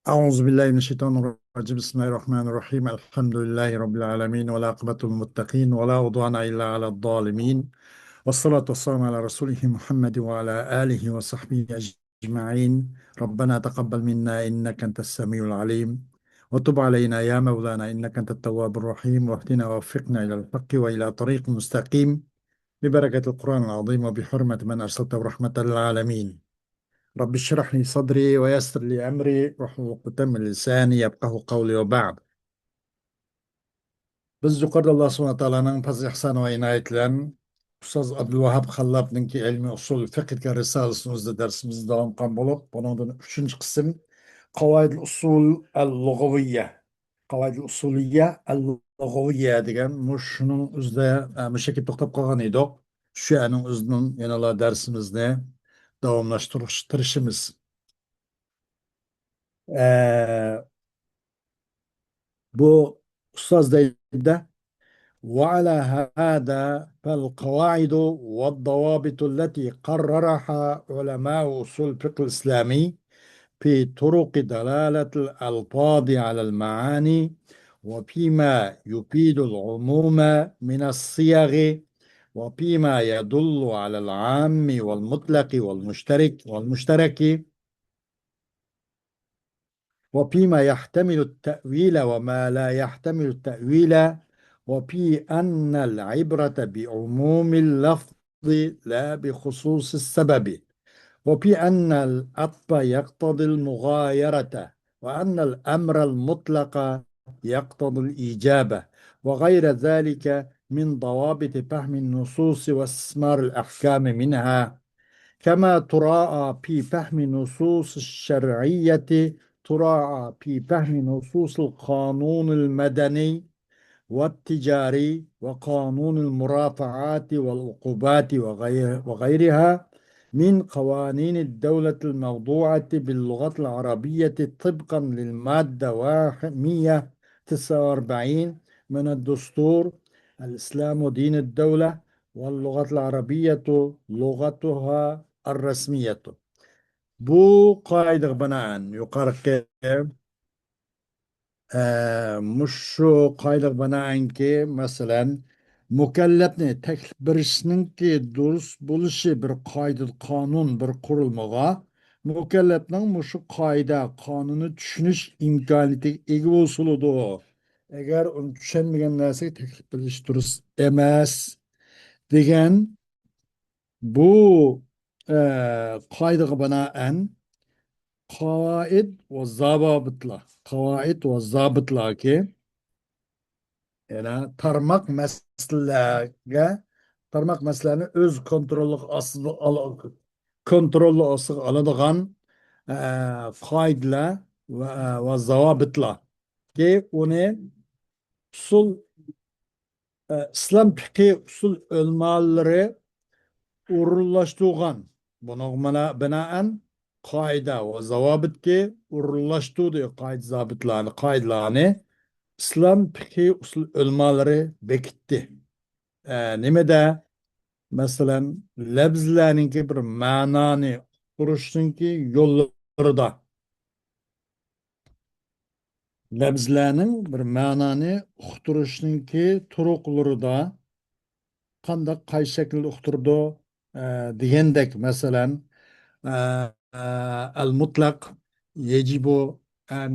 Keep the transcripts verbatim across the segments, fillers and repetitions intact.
أعوذ بالله من الشيطان الرجيم. بسم الله الرحمن الرحيم. الحمد لله رب العالمين، والعاقبة للمتقين، ولا عدوان إلا على الظالمين، والصلاة والسلام على رسوله محمد وعلى آله وصحبه أجمعين. ربنا تقبل منا إنك أنت السميع العليم، وتب علينا يا مولانا إنك أنت التواب الرحيم، واهدنا ووفقنا إلى الحق وإلى طريق مستقيم، ببركة القرآن العظيم وبحرمة من أرسلته رحمة للعالمين. رب اشرح لي صدري ويسر لي أمري واحلل عقدة من لساني يفقهوا قولي وبعد. بىز يۇقىرىدا ئاللا سۇبھانەھۇ ۋە تائالانىڭ پەزلى ئىھسانى ۋە ئىنايىتى بىلەن ئۇستاز ئابدۇلۋاھاب خاللاپنىڭكى ئىلمىي ئۇسۇل فىقھ دېگەن رىسالىسىنىڭ ئۆزىدە دەرسىمىزنى داۋام قىلغان بولۇپ، بۇنىڭدىن ئۈچىنچى قىسىم قاۋائىدۇل ئۇسۇل ئەل لۇغەۋىيە، قاۋائىدۇل ئۇسۇلىيە ئەل لۇغەۋىيە دېگەن مۇشۇنىڭ ئۆزىدە، ئە، مۇشۇ يەرگە توختاپ قالغان ئىدۇق. شۇ يەرنىڭ ئۆزىدىن يەنىلا دەرسىمىزنى داۋاملاشتۇرۇش، تىرىشىمىز. ئە، بۇ ئۇستاز دەيدۇ، وعلى هذا فالقواعد والضوابط التي قررها علماء أصول الفقه الإسلامي في طرق دلالة الألفاظ على المعاني، وفيما يفيد العموم من الصيغ، وفيما يدل على العام والمطلق والمشترك، والمشترك، وفيما يحتمل التأويل وما لا يحتمل التأويل، وفي أن العبرة بعموم اللفظ لا بخصوص السبب، وفي أن العطف يقتضي المغايرة، وأن الأمر المطلق يقتضي الإيجاب، وغير ذلك من ضوابط فهم النصوص واستثمار الأحكام منها، كما تراعى في فهم النصوص الشرعية، تراعى في فهم نصوص القانون المدني والتجاري وقانون المرافعات والعقوبات وغير-، وغيرها من قوانين الدولة الموضوعة باللغة العربية طبقا للمادة واحد، مية وتسعة وأربعين من الدستور، الإسلام دين الدولة، واللغة العربية لغتها الرسمية. بۇ قائىدىگە بىنائەن يۇقىرىقى، ئە، مۇشۇ قائىدىگە بىنائەنكى، مەسىلەن، مۇكەللەپنى تەكلىپ بېرىشنىڭكى دۇرۇس بولۇشى بىر قائىدە، قانۇن، بىر قۇرۇلمىغا مۇكەللەپنىڭ مۇشۇ قائىدە، قانۇننى چۈشىنىش ئىمكانىيىتىگە ئىگە بولسا بولىدۇ. ئەگەر ئۇنى چۈشەنمىگەن نەرسىگە تەكلىپ بېرىش دۇرۇس ئەمەس، دېگەن بۇ، ئە، قائىدىگە بىنائەن قاۋائىد ۋە زاۋابىتلار، قاۋائىد ۋە زابىتلاركى، يەنى تارماق مەسىلىلەرگە، تارماق مەسىلىلەرنى ئۆز كونتروللۇق ئاستىدا ئال-، كونتروللۇق ئاستىغا ئالىدىغان، ئە، قائىدىلەر ۋە، ۋە زاۋابىتلاركى ئۇنى ئۇسۇل ئە، ئىسلام پىقھى ئۇسۇل ئۆلىمالىرى ئورۇنلاشتۇرغان. بۇنىڭغا مانا بىنائەن قائىدە ۋە زاۋابىتكى ئورۇنلاشتۇردى. قائىدە زابىتلارنى، قائىدىلارنى ئىسلام پىقھى ئۇسۇل ئۆلىمالىرى بېكىتتى. ئە، نېمىدە؟ مەسىلەن، لەپزىلەرنىڭكى بىر مەنانى ئۇقتۇرۇشنىڭكى يوللىرىدا. لەپزىلەرنىڭ بىر مەنانى ئۇقتۇرۇشنىڭكى تۇرۇقلىرىدا قانداق، قايسى شەكىلدە ئۇقتۇرىدۇ، ئە، دېگەندەك، مەسىلەن، ئە، ئە، المطلق يجب أن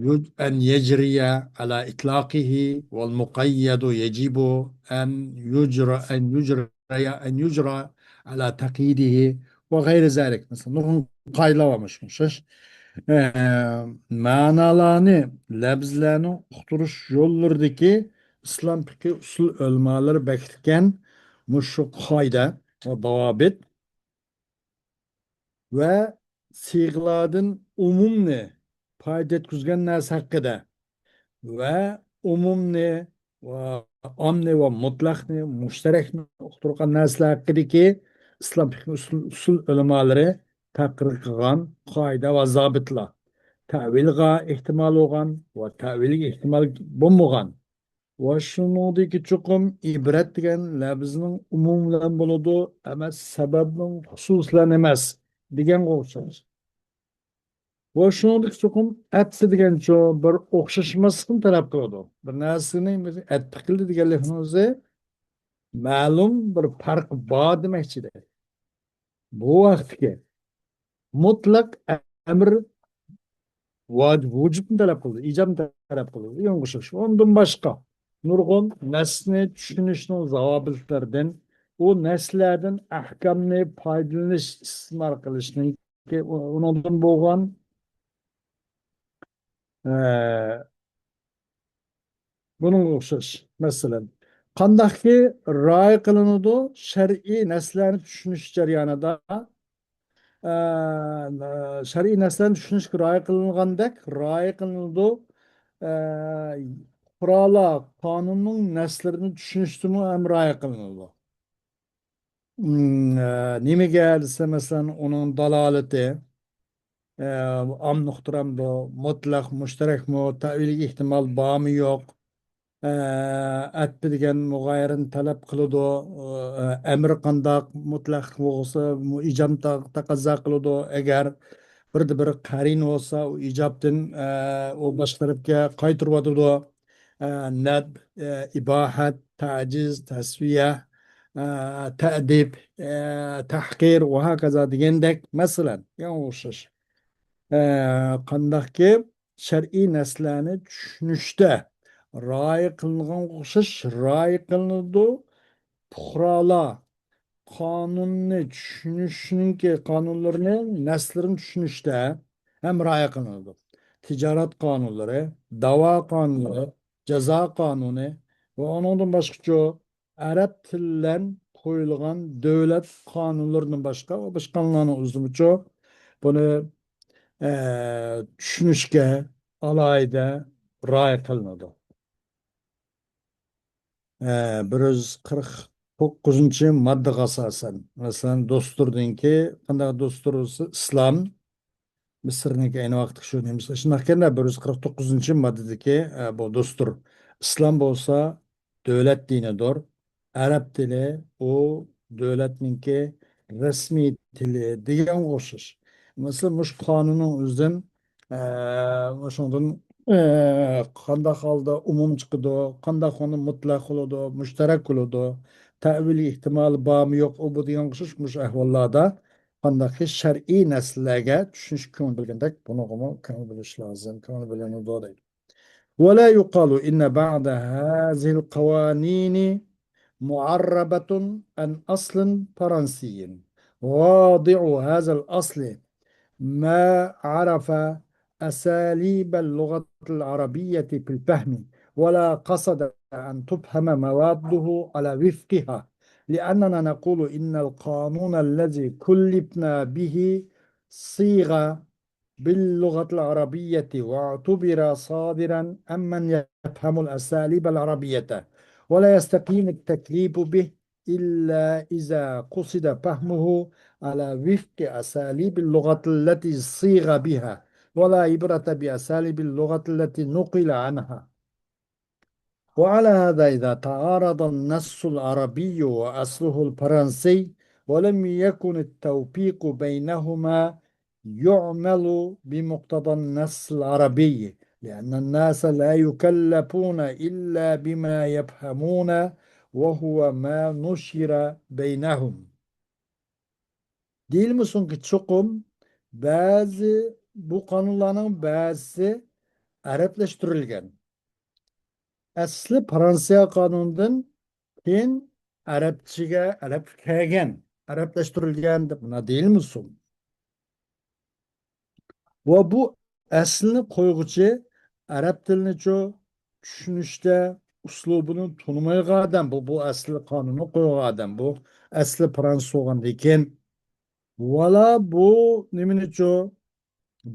يج-، أن يجري على إطلاقه، والمقيد يجب أن يجرى، أن يجرى، أن يجرى على تقييده وغير ذلك. مەسىلەن، نۇرغۇن قائىدىلەر بار مۇشۇ ئوخشاش. ئە، مەنالارنى، لەپزىلەرنى ئۇقتۇرۇش يوللىرىدىكى ئىسلام پىقھى ئۇسۇل ئۆلىمالىرى بەكىتكەن مۇشۇ قائىدە ۋە داۋابىت ۋە سىيغىلاردىن ئومۇمنى پايدا يەتكۈزگەن نەرسە ھەققىدە ۋە ئومۇمنى ۋە ئامنى ۋە مۇتلەقنى، مۇشتەرەكنى ئۇقتۇرغان نەرسىلەر ھەققىدىكى ئىسلام پىقھى ئۇسۇل، ئۇسۇل ئۆلىمالىرى تەقرىر قىلغان قائىدە ۋە زابىتلار، تەۋىلغا ئېھتىمال بولغان ۋە تەۋىلگە ئېھتىمال بولمىغان ۋە شۇنىڭدىكى چوقۇم ئىبرەت دېگەن لەپزنىڭ ئومۇم بىلەن بولىدۇ، ئەمەس سەۋەبنىڭ خۇسۇس بىلەن ئەمەس دېگەنگە ئوخشاش. ۋە شۇنىڭدىكى چوقۇم ئەتسە دېگەنچۇ بىر ئوخشاشماسلىقنى تەلەپ قىلىدۇ. بىر نەرسىنى ئەتپە قىلدى دېگەنلىكنىڭ ئۆزى مەلۇم بىر پەرق بار دېمەكچىدە. بۇ ۋاقىتتىكى مۇتلەق ئەمر ۋاجىپ، ۋۇجۇبنى تەلەپ قىلىدۇ، ئىجابنى تەلەپ قىلىدۇ، دېگەن ئوخشاش. ئۇندىن باشقا نۇرغۇن نەسنى چۈشىنىشنىڭ زاۋابىتلىرىدىن، ئۇ نەسلەردىن ئەھكامنى پايدىلىنىش، ئىستىسمار قىلىشنىڭكى، ئۇنىڭدىن بولغان، ئە، بۇنىڭغا ئوخشاش. مەسىلەن، قانداقكى رىئايە قىلىنىدۇ شەرئىي نەسلەرنى چۈشىنىش جەريانىدا، ئە، شەرئىي نەسلەرنى چۈشىنىشكە رىئايە قىلىنغاندەك رىئايە قىلىنىدۇ. ئە، پۇقرالار قانۇننىڭ نەسلىرىنى چۈشىنىشتىمۇ ھەم رىئايە قىلىنىدۇ. ئىم، ئە، نېمىگە دېسە، مەسىلەن، ئۇنىڭ دالالىتى، ئە، ئام نۇقتىرامدۇ، مۇتلەق، مۇشتەرەكمۇ، تەئۋىلگە ئېھتىمال بارمۇ، يوق؟ ئە، ئەتپە دېگەن مۇغايىرىنى تەلەپ قىلىدۇ. ئە، ئەمر قانداق مۇتلەق بولسا، ئىجاب تا-، تەقەززا قىلىدۇ. ئەگەر بىردە بىر قەرىنە بولسا، ئۇ ئىجابتىن، ئە، ئۇ باشقا تەرەپكە قايتۇرۇۋاتىدۇ. ئە، نەدب، ئە، ئىباھەت، تەجىز، تەسۋىيە، ئە، تەدىب، ئە، تەھقىر ۋە ھاكازا دېگەندەك، مەسىلەن، يەنە ئوخشاش. ئە، قانداقكى شەرئىي نەسلەرنى چۈشىنىشتە رىئايە قىلىنغانغا ئوخشاش رىئايە قىلىنىدۇ. پۇقرالار قانۇننى چۈشىنىشنىڭكى قانۇنلىرىنى، نەسلىرىنى چۈشىنىشتە ھەم رىئايە قىلىنىدۇ. تىجارەت قانۇنلىرى، داۋا قانۇنلىرى، جازا قانۇنى ۋە ئۇنىڭدىن باشقىچۇ ئەرەب تىلى بىلەن قويۇلغان دۆلەت قانۇنلىرىدىن باشقا ۋە باشقا قانۇنلارنىڭ ئۆزىمۇچۇ بۇنى، ئە، چۈشىنىشكە ئالاھىدە رىئايە قىلىنىدۇ. ئە، بىر يۈز قىرىق توققۇزىنچى ماددىغا ئاساسەن، مەسىلەن، دوستۇردىنكى، قانداق دوستۇر بولسا، ئىسلام، مىسىرنىڭكى ئەينى ۋاقىتتىكى شۇ نېمىسى، شۇنداق ئىكەن-دە، بىر يۈز قىرىق توققۇزىنچى ماددىدىكى، ئە، بۇ دوستۇر. ئىسلام بولسا دۆلەت دىنىدۇر. ئەرەب تىلى ئۇ دۆلەتنىڭكى رەسمىي تىلى دېگەنگە ئوخشاش. مەسىلەن، مۇشۇ قانۇننىڭ ئۆزىدىن، ئە، مۇشۇنىڭدىن، ئە، قانداق ھالدا ئومۇم چىقىدۇ، قانداق ھالدا مۇتلەق بولىدۇ، مۇشتەرەك بولىدۇ، تەئۋىل ئېھتىمالى بارمۇ، يوقمۇ، بۇ دېگەنگە ئوخشاش مۇشۇ ئەھۋاللاردا قانداقكى شەرئىي نەسلەرگە چۈشىنىشكە كۆڭۈل بۆلگەندەك، بۇنىڭغىمۇ كۆڭۈل بۆلۈش لازىم، كۆڭۈل بۆلۈنىدۇ دەيدۇ. ولا يقال إن بعض هذه القوانين معربة عن أصل فرنسي. واضع هذا الأصل ما عرف أساليب اللغة العربية في الفهم، ولا قصد أن تفهم مواده على وفقها، لأننا نقول إن القانون الذي كلفنا به صيغ باللغة العربية واعتبر صادرا عمن يفهم الأساليب العربية، ولا يستقيم التكليف به إلا إذا قصد فهمه على وفق أساليب اللغة التي صيغ بها، ولا عبرة بأساليب اللغة التي نقل عنها. وعلى هذا إذا تعارض النص العربي وأصله الفرنسي ولم يكن التوفيق بينهما يعمل بمقتضى النص العربي، لأن الناس لا يكلفون إلا بما يفهمون وهو ما نشر بينهم. دېيىلمىسۇنكى، چوقۇم بەزى، بۇ قانۇنلارنىڭ بەزىسى ئەرەبلەشتۈرۈلگەن. ئەسلى فرانسىيە قانۇنىدىن كېيىن ئەرەبچىگە، ئەرەبكە كەلگەن، ئەرەبلەشتۈرۈلگەن دەپ مۇنداق دېيىلمىسۇن. ۋە بۇ ئەسلىنى قويغۇچى ئەرەب تىلىنىچۇ چۈشىنىشتە، ئۇسلۇبىنى تونۇمايدىغان ئادەم، بۇ، بۇ ئەسلى قانۇننى قويغان ئادەم، بۇ ئەسلى فرانسىز بولغاندىن كېيىن. ۋالا بۇ نېمىنىچۇ؟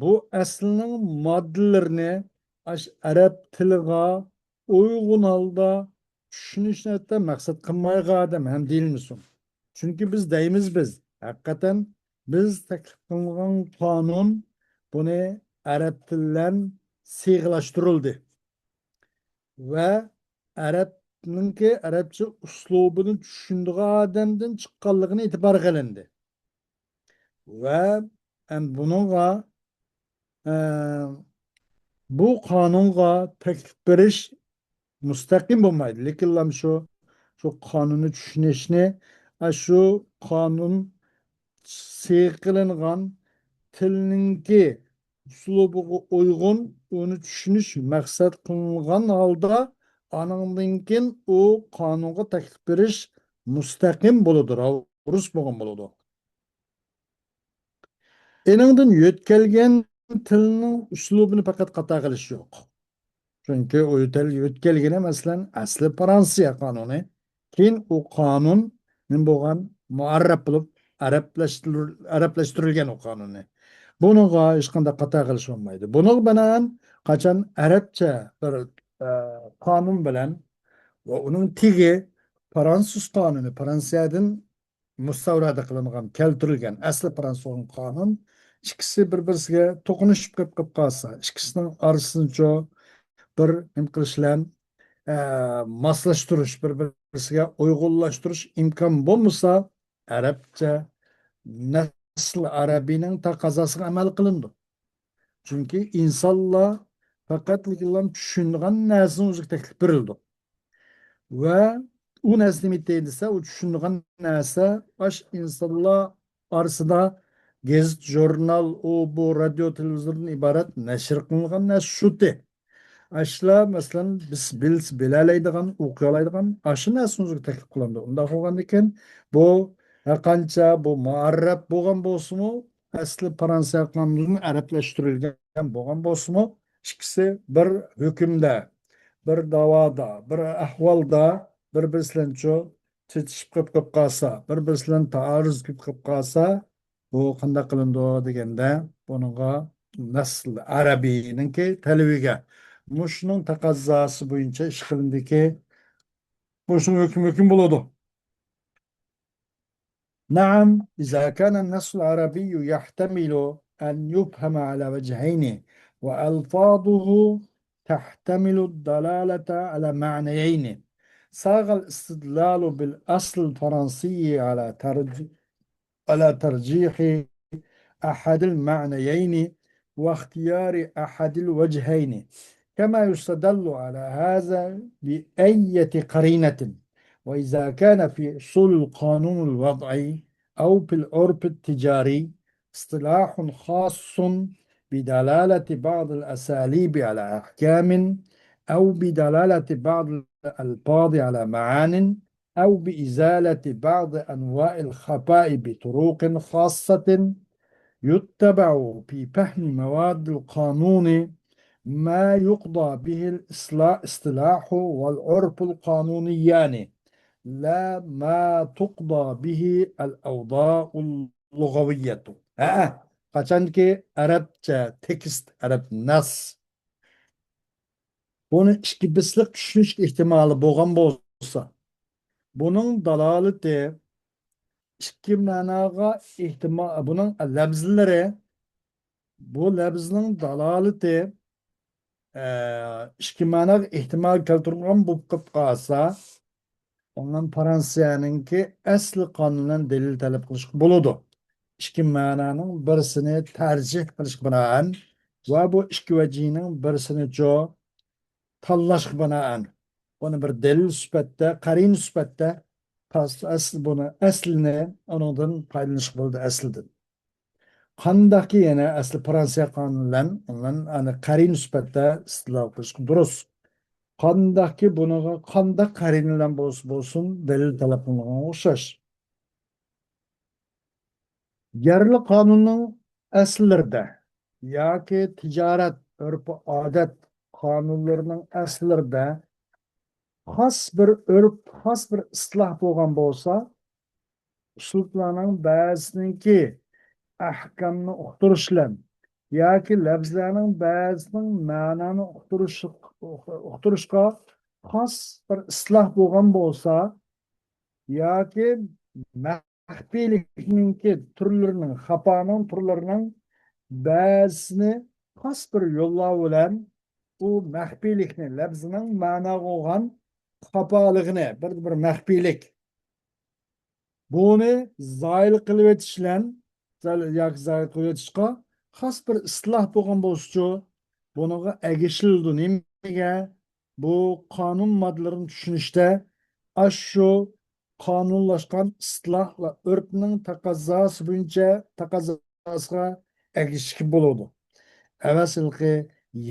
بۇ ئەسلىنىڭ ماددىلىرىنى ئاش-، ئەرەب تىلىغا ئۇيغۇن ھالدا چۈشىنىشنى ھەتتا مەقسەت قىلمايدىغان ئادەم ھەم دېيىلمىسۇن. چۈنكى بىز دەيمىز، بىز ھەقىقەتەن بىز تەكلىپ قىلغان قانۇن بۇنى ئەرەب تىلى بىلەن سىيغىلاشتۇرۇلدى ۋە ئەرەبنىڭكى ئەرەبچە ئۇسلۇبىنى چۈشىنىدىغان ئادەمدىن چىققانلىقىنى ئېتىبارغا ئېلىندى. ۋە ئەم بۇنىڭغا ئە، بۇ قانۇنغا تەكلىپ بېرىش مۇستەقىم بولمايدۇ. لېكىنلا شۇ، شۇ قانۇننى چۈشىنىشنى، ئە، شۇ قانۇن سىيغا قىلىنغان تىلنىڭكى ئۇسلۇبىغا ئۇيغۇن، ئۇنى چۈشىنىش مەقسەت قىلىنغان ھالدا، ئانىڭدىن كېيىن ئۇ قانۇنغا تەكلىپ بېرىش مۇستەقىم بولىدۇ، راۋۇرۇس بولغان بولىدۇ. ئېنىڭدىن يۆتكەلگەن تىلنىڭ ئۇسلۇبىنى پەقەت خاتا قىلىش يوق. چۈنكى ئۇ يۆتەل-، يۆتكەلگىنى، مەسىلەن، ئەسلى فرانسىيە قانۇنى. كېيىن ئۇ قانۇن نېمە بولغان؟ مۇئەررەب بولۇپ، ئەرەبلەشتۈرۈل-، ئەرەبلەشتۈرۈلگەن ئۇ قانۇنى. بۇنىڭغا ھېچقانداق خاتا قىلىش بولمايدۇ. بۇنىڭغا بىنائەن، قاچان ئەرەبچە بىر، ئە، قانۇن بىلەن ۋە ئۇنىڭ تېگى فرانسۇز قانۇنى، فرانسىيەدىن مۇستەۋرەدە قىلىنغان، كەلتۈرۈلگەن ئەسلى فرانسۇز قانۇن، ئىككىسى بىر-بىرسىگە توقۇنۇشۇپ قېلىپ، قېلىپ قالسا، ئىككىسىنىڭ ئارىسىنىچۇ بىر نېمە قىلىش بىلەن، ئە، ماسلاشتۇرۇش، بىر-بىرسىگە ئۇيغۇنلاشتۇرۇش ئىمكان بولمىسا، ئەرەبچە نەسل ئەرەبىينىڭ تەقەززاسىغا ئەمەل قىلىنىدۇ. چۈنكى ئىنسانلار پەقەتلىكلا چۈشىنىدىغان نەرسىنىڭ ئۆزىگە تەكلىپ بېرىلىدۇ. ۋە ئۇ نەرسە نېمە دېسە، ئۇ چۈشىنىدىغان نەرسە ئاش ئىنسانلار ئارىسىدا گېزىت، ژۇرنال، ئۇ، بۇ، رادىيو، تېلېۋىزوردىن ئىبارەت نەشر قىلىنغان نەرسە شۇتى. ئاشۇلار، مەسىلەن، بىز بىلسە بىلەلەيدىغان، ئوقۇيالايدىغان ئاشۇ نەرسىنى ئۆزىگە تەكلىپ قىلىنىدۇ. ئۇنداق بولغاندىكىن، بۇ ھەرقانچە بۇ مۇئەررەب بولغان بولسىمۇ، ئەسلى فرانسىيە قانۇنىدىن ئەرەبلەشتۈرۈلگەن بولغان بولسىمۇ، ئىككىسى بىر ھۆكۈمدە، بىر داۋادا، بىر ئەھۋالدا بىر-بىرسى بىلەنچۇ تېتىشىپ قېلىپ، قېلىپ قالسا، بىر-بىرسى بىلەن تائارۇز كېلىپ، قېلىپ قالسا، بۇ قانداق قىلىنىدۇ دېگەندە، بۇنىڭغا نەسل ئەرەبىينىڭكى تەلىپىگە، مۇشۇنىڭ تەقەززاسى بويىچە ئىش قىلىندىكى، مۇشۇنىڭ ھۆكمى ھۆكۈم بولىدۇ. نعم، إذا كان النص العربي يحتمل أن يفهم على وجهين، وألفاظه تحتمل الدلالة على معنيين، ساغ الاستدلال بالأصل الفرنسي على ترج-، على ترجيح أحد المعنيين واختيار أحد الوجهين، كما يستدل على هذا بأية قرينة، وإذا كان في أصول القانون الوضعي أو في العرف التجاري اصطلاح خاص بدلالة بعض الأساليب على أحكام، أو بدلالة بعض الألفاظ على معان، أو بإزالة بعض أنواع الخفاء بطرق خاصة، يتبع في فهم مواد القانون ما يقضى به الاصطلاح والعرف القانونيان، لا ما تقضى به الأوضاع اللغوية. ھەئە، قاچانكى ئەرەبچە تېكىست، ئەرەب نەس، بۇنى ئىككى بىسلىق چۈشىنىش ئېھتىمالى بولغان بولسا، بۇنىڭ دالالىتى ئىككى مەناغا ئېھتىمال، بۇنىڭ لەپزىلىرى، بۇ لەپزىنىڭ دالالىتى، ئە، ئىككى مەناغا ئېھتىمال كەلتۈرىدىغان بولۇپ قېلىپ قالسا، ئاندىن فرانسىيەنىڭكى ئەسلى قانۇنىدىن دەلىل تەلەپ قىلىشقا بولىدۇ. ئىككى مەنانىڭ بىرسىنى تەرجىھ قىلىشقا بىنائەن ۋە بۇ ئىككى ۋەجىنىڭ بىرسىنىچۇ تاللاشقا بىنائەن، بۇنى بىر دەلىل سۈپەتتە، قەرىنە سۈپەتتە تاس-، ئەسلى بۇنى، ئەسلىنى ئۇنىڭدىن پايدىلىنىشقا بولىدۇ ئەسلىدىن. قانداقكى يەنە ئەسلى فرانسىيە قانۇنى بىلەن، ئۇنىڭ ئەنە قەرىنە سۈپەتتە ئىستىدلال قىلىشقا دۇرۇس. قانداقكى بۇنىڭغا قانداق قەرىنە بىلەن بولسا بولسۇن، دەلىل تەلەپ قىلىنغانغا ئوخشاش. يەرلىك قانۇننىڭ ئەسلىرىدە ياكى تىجارەت، ئۆرپ-ئادەت قانۇنلىرىنىڭ ئەسلىرىدە خاس بىر ئۆرپ، خاس بىر ئىستىلاھ بولغان بولسا، ئۇسلۇبلارنىڭ بەزىسىنىڭكى ئەھكامنى ئۇقتۇرۇش بىلەن ياكى لەپزىلەرنىڭ بەزىسىنىڭ مەنانى ئۇقتۇرۇش، ئۇقتۇرۇشقا خاس بىر ئىستىلاھ بولغان بولسا، ياكى مەخپىيلىكنىڭكى تۈرلىرىنىڭ، خاپانىڭ تۈرلىرىنىڭ بەزىسىنى خاس بىر يوللار بىلەن ئۇ مەخپىيلىكنى، لەپزىنىڭ مەناغا بولغان خاپالىقىنى، بىر، بىر مەخپىيلىك، بۇنى زايىل قىلىۋېتىش بىلەن، زايىل، ياكى زايىل قىلىۋېتىشقا خاس بىر ئىستىلاھ بولغان بولسىچۇ، بۇنىڭغا ئەگىشىلىدۇ. نېمىگە؟ بۇ قانۇن ماددىلىرىنى چۈشىنىشتە ئاشۇ قانۇنلاشقان ئىستىلاھ ۋە ئۆرپنىڭ تەقەززاسى بويىچە تەقەززاسىغا ئەگىشىشكە بولىدۇ. ئەۋەتسە ھېلىقى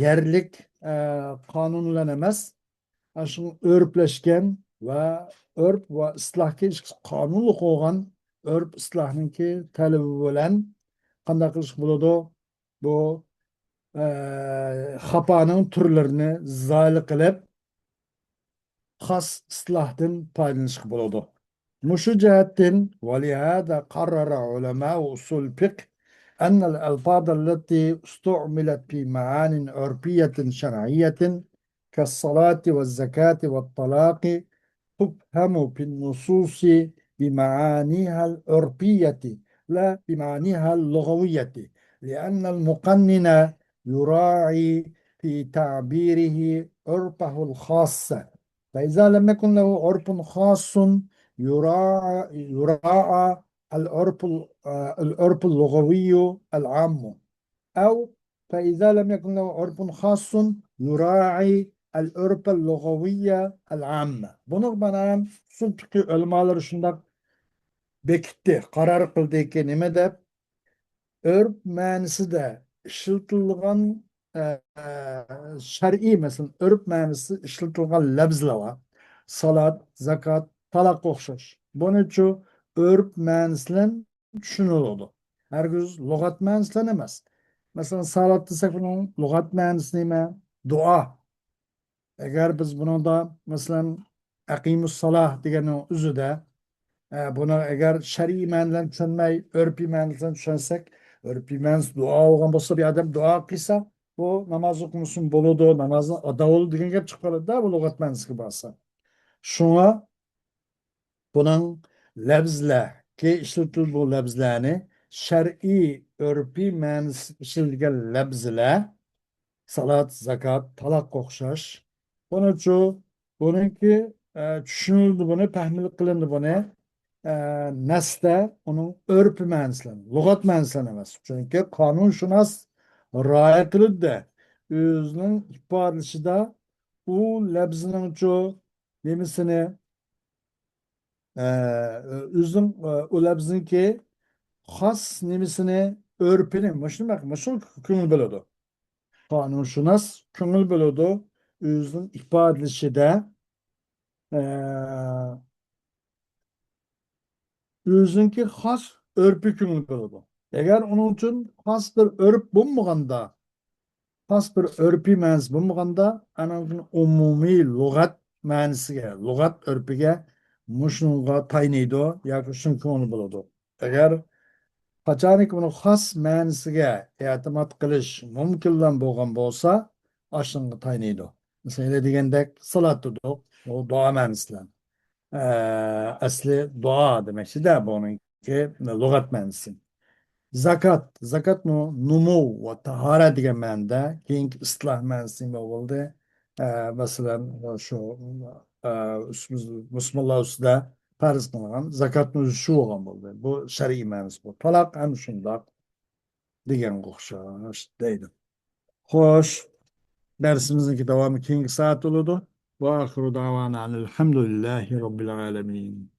يەرلىك، ئە، قانۇن بىلەن ئەمەس، ئاشۇ ئۆرپلەشكەن ۋە ئۆرپ ۋە ئىستىلاھكى قانۇنلۇق بولغان ئۆرپ ئىستىلاھنىڭكى تەلىپى بىلەن قانداق قىلىشقا بولىدۇ؟ بۇ، ئە، خاپانىڭ تۈرلىرىنى زايىل قىلىپ، خاس ئىستىلاھتىن پايدىلىنىشقا بولىدۇ. مۇشۇ جەھەتتىن، ولهذا قرر علماء أصول الفقه أن الألفاظ التي استعملت في معان عرفية شرعية كالصلاة والزكاة والطلاق تفهم في النصوص بمعانيها العرفية لا بمعانيها اللغوية، لأن المقنن يراعي في تعبيره عرفه الخاص، فإذا لم يكن له عرف خاص يراعى، يراعى العرف ال-، آه، العرف اللغوي العام، أو فإذا لم يكن له عرف خاص يراعي العرف اللغوي العام. بۇنى مانا ئۇسۇل پىقھى ئۆلىمالىرى شۇنداق بېكىتتى، قارار قىلدىكى، نېمە دەپ، ئۆرپ مەنىسىدە ئىشلىتىلىدىغان، ئە، شەرئىي، مەسىلەن، ئۆرپ مەنىسىدە ئىشلىتىلغان لەپزلەر بار. سالات، زاكات، تالاققا ئوخشاش. بۇنىچۇ ئۆرپ مەنىسى بىلەن چۈشىنىلىدۇ. ھەرگىز لۇغەت مەنىسى بىلەن ئەمەس. مەسىلەن، سالات دېسەك، بۇنىڭ لۇغەت مەنىسى نېمە؟ دۇئا. ئەگەر بىز بۇنىڭدا، مەسىلەن، ئەقىمۇسسالاھ دېگەننىڭ ئۆزىدە، ئە، بۇنى ئەگەر شەرئىي مەنىدىن چۈشەنمەي، ئۆرپىي مەنىدىن چۈشەنسەك، ئۆرپىي مەنىسى دۇئا بولغان بولسا، بىر ئادەم دۇئا قىلسا، بۇ ناماز ئوقۇمىسىمۇ بولىدۇ، نامازنى ئادا بولىدۇ دېگەن گەپ چىقىپ قالىدۇ-دە، بۇ لۇغەت مەنىسىگە بارسا. شۇڭا بۇنىڭ لەپزلەرگە ئىشلىتىلىدۇ، بۇ لەپزلەرنى شەرئىي، ئۆرپىي مەنىسى ئىشلىتىلگەن لەپزلەر، سالات، زاكات، تالاققا ئوخشاش. بۇنىچۇ، بۇنىڭكى، ئە، چۈشىنىلدى بۇنى، پەھمىلىك قىلىندى بۇنى. ئە، نەستە ئۇنىڭ ئۆرپىي مەنىسى بىلەن، لۇغەت مەنىسى بىلەن ئەمەس. چۈنكى قانۇنشۇناس رىئايە قىلىدۇ-دە، ئۆزىنىڭ ئىپادىلىشىدە ئۇ لەپزنىڭچۇ نېمىسىنى، ئە، ئۆزىنىڭ، ئە، ئۇ لەپزنىڭكى خاس نېمىسىنى، ئۆرپىنى، مۇشۇنداق، مۇشۇ كۆڭۈل بۆلىدۇ. قانۇنشۇناس كۆڭۈل بۆلىدۇ، ئۆزىنىڭ ئىپادىلىشىدە، ئە، ئۆزىنىڭكى خاس ئۆرپى كۆڭۈل بۆلىدۇ. ئەگەر ئۇنىڭ ئۈچۈن خاس بىر ئۆرپ بولمىغاندا، خاس بىر ئۆرپىي مەنىسى بولمىغاندا، ئاندىن ئومۇمىي لۇغەت مەنىسىگە، لۇغەت ئۆرپىگە مۇشۇنىڭغا تايىنىدۇ ياكى شۇنىڭ كۆڭلى بولىدۇ. ئەگەر قاچانكى بۇنى خاس مەنىسىگە ئېتىماد قىلىش مۇمكىنلا بولغان بولسا، ئاشۇنىڭغا تايىنىدۇ. مىسالى دېگەندەك، سالات دېدۇق، ئۇ دۇئا مەنىسى بىلەن. ئە، ئەسلى دۇئا دېمەكچىدە، بۇنىڭكى لۇغەت مەنىسى. زاكات، زاكاتمۇ نومۇ ۋە تاھارەت دېگەن مەنىدە، كېيىنكى ئىستىلاھ مەنىسى نېمە بولدى؟ ئە، مەسىلەن، شۇ، ئە، ئۈستىمىز، مۇسۇلمانلار ئۈستىدە پەرز قىلىنغان زاكاتنىڭ ئۆزى شۇ بولغان بولدى. بۇ شەرئىي مەنىسى بۇ. تالاق ھەم شۇنداق دېگەنگە ئوخشاش دەيدۇ. خوش، دەرسىمىزنىڭكى داۋامى كېيىنكى سائەت بولىدۇ. وآخر دعوانا أن الحمد لله رب العالمين.